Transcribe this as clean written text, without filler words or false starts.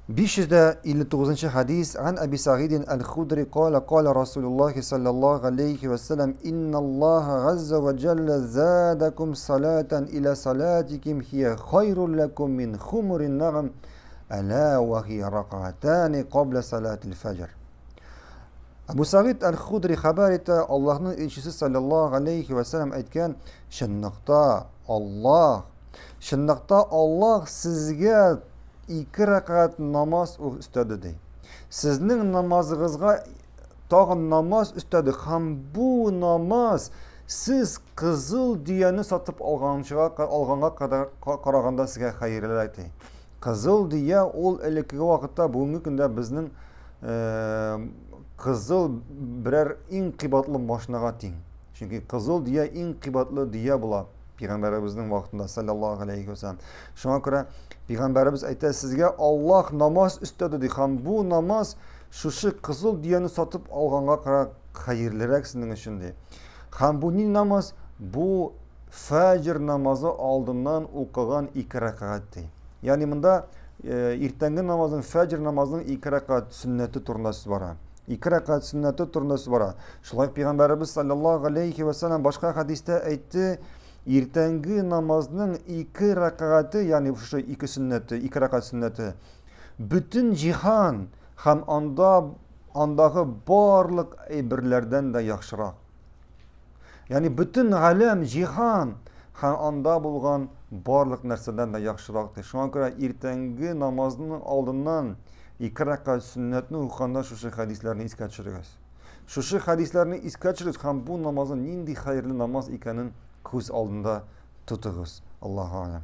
559 хәдис Ан Әби Сагидин әл-Худри кала кала Расулуллахи саллаллаху алейхи ва саллям инналлаха газза ва джалла задакум салатан иля салатиким хия хайрул лакум мин хумурин нагам аля ва хия ракатани кабла салатил фаҗр. Әбу Сагид әл-Худри хәбәр итә, Аллаһның илчесе саллаллаху алейхи ва саллям әйткән, чынлыкта Аллаһ, чынлыкта Аллаһ сезгә ике рәкәгать намаз өстәде ди. Сезнең намазыгызга тагын намаз өстәде һәм бу намаз сез кызыл дөяне сатып алганчыга алганга кадәр караганда сезгә хәерлерәк ди. Кызыл дөя ул элеккеге вакытта бүгенге көндә безнең кызыл берәр иң кыйбатлы машинага тиң. Чөнки кызыл дөя иң кыйбатлы дөя була пәйгамбәребезнең вакытында саллаллаһу алейхи вәсәлләм. Шуңа күрә пәйгамбәребез әйтә, сезгә Аллаһ намаз өстәде ди һәм бу намаз шушы кызыл дөяне сатып алганга кара хәерлерәк сезнең өчен ди. Һәм бу ни намаз? Бу фәҗр намазы алдыннан укыган ике рәкәгать ди. Ягъни монда э, иртәнге намазның фәҗр намазының ике рәкәгать сөннәте турында сүз бара. Ике рәкәгать сөннәте турында сүз бара. Шулай пәйгамбәребез саллаллаһу алейхи ва саллям башка хәдистә әйтте, иртәнге намазның ике рәкәгате, ягъни шушы ике сөннәте, ике рәкәгать сөннәте, бөтен җиһан һәм анда андагы барлык әйберләрдән дә яхшырак. Ягъни бөтен галәм, җиһан һәм анда булган барлык нәрсәдән дә яхшырак ди. Шуңа күрә иртәнге намазның алдыннан ике рәкәгать сөннәтне укыганда шушы хәдисләрне искә төшерегез. Шушы хәдисләрне искә төшерегез һәм бу намазның нинди хәерле намаз икәнен күз алдында тотыгыз. Аллаһу алям.